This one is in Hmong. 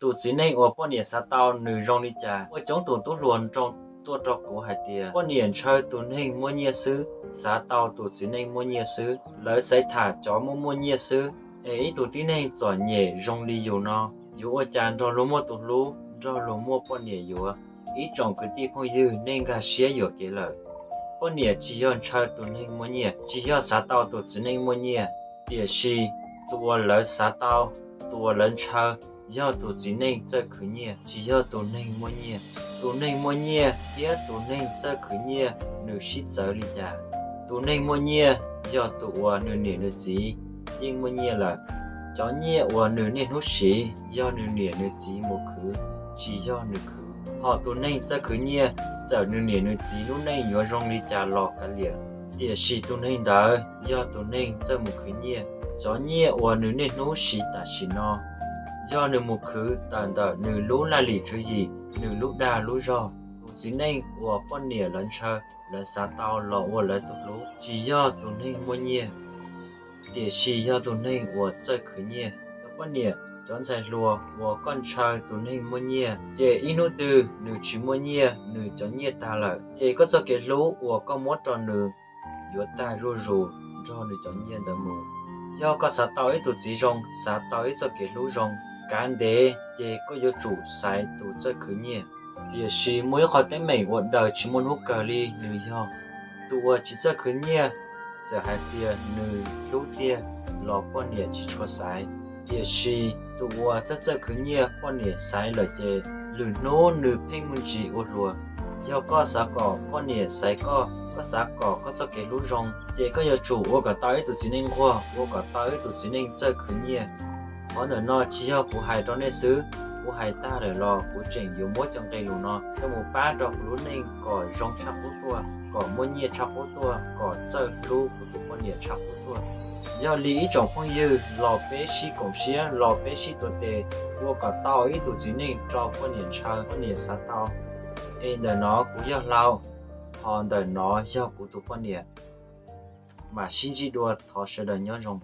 Tus txiv neej uas poj niam xav tau nws zoo li cas? Muaj coob tus tub hluas nroo tuaj rau kuv hais tias poj niam ntshaw tus neeg muaj nyiaj xwb, xav tau tus txiv neej muaj nyiaj xwb. Lawv xaiv tham cov muaj muaj nyiaj xwb. Es ib tug tib neeg txom nyem zoo li yus no, yuav ua cas nrog luag muaj tus hlub, nrog luag muaj poj niam yuav? Ib tsoom kwv tij phooj ywg, nej nkag siab yuam kev lawm. Poj niam tsis yog ntshaw tus neeg muaj nyiaj, tsis yog xav tau tus txiv neej muaj nyiaj, tiam sis tus uas lawv xav tau, tus uas lawv ntshaw, yog tus txiv neej txawj khwv nyiaj, tsis yog tus neeg muaj nyiaj. Tus neeg muaj nyiaj thiab tus neeg txawj khwv nyiaj nws sib txawv li cas? Tus neeg muaj nyiaj yog tus uas nws niam nws txiv yeej muaj nyiaj lawm. Cov nyiaj uas nws niaj hnub siv yog nws niam nws txiv mus khwv, tsis yog nws khwv. Hos tus neeg txawj khwv nyiaj, txawm nws niam nws txiv lub neej yuav zoo li cas los kav liam, tiam sis tus neeg ntawd yog tus neeg txawj mus khwv nyiaj. Cov nyiaj uas nws niaj hnub siv tam sim no, yog nws mus khwv tawm ntawm nws lub laj lim tswv yim, nws lub dag lub zog. Tus txiv neej uas poj niam lawv ntshaw, lawv xav tau los ua lawv tus hlub, tsis yog tus neeg muaj nyiaj, tiam sis yog tus neeg uas txawj khwv nyiaj. Cov poj niam, cov ntxhais hluas uas koj ntshaw tus neeg muaj nyiaj, ces ib hnub twg nws tsis muaj nyiaj, nws cov nyiaj tag lawm, ces koj txoj kev hlub uas koj muab rau nws yuav tag zuj zus nrog nws cov nyiaj ntawd mus. Yog koj xav tau ib tug txiv zoo, xav tau ib txoj kev hlub zoo, kav ntev ces koj yuav tsum xaiv tus txawj khwv nyiaj. Tiam sis muaj ib qho teeb meem uas daws tsis muaj hnub kawg li, nws yog tus uas tsis txawj khwv nyiaj, txawm hais tias nws hlub tiag los poj niam tsis tshua xaiv. Tiam sis tus uas txawj txawj khwv nyiaj poj niam xaiv lawm ces lwm hnub nws pheej muaj ntsis ua hluas. Yog koj xav kom poj niam xaiv koj, koj xav kom koj txoj kev hlub zoo, ces koj yuav tsum ua kom tau ib tug txiv neej nquag, ua kom tau ib tug txiv neej txawj khwv nyiaj. Qhov ntawm no tsis yog kuv hais rau nej xwb, kuv hais tag lawm los kuv tseem yuav muab cov nqe lus no coj mus pab rau kuv lub neej kom zoo tshaj qub tuaj, kom muaj nyiaj tshaj qub tuaj, kom txawj hlub kuv tus poj niam tshaj qub tuaj. Yog li ib tsoom phooj ywg, los peb sib koom siab, los peb sib tuav tes, ua kom tau ib tug txiv neej rau poj niam ntshaw, poj niam xav tau. Es ntawm no kuv yog Hlau, ho ntawm no yog kuv tus poj niam. Mam sib ntsib dua, thov sawv daws nyob zoo.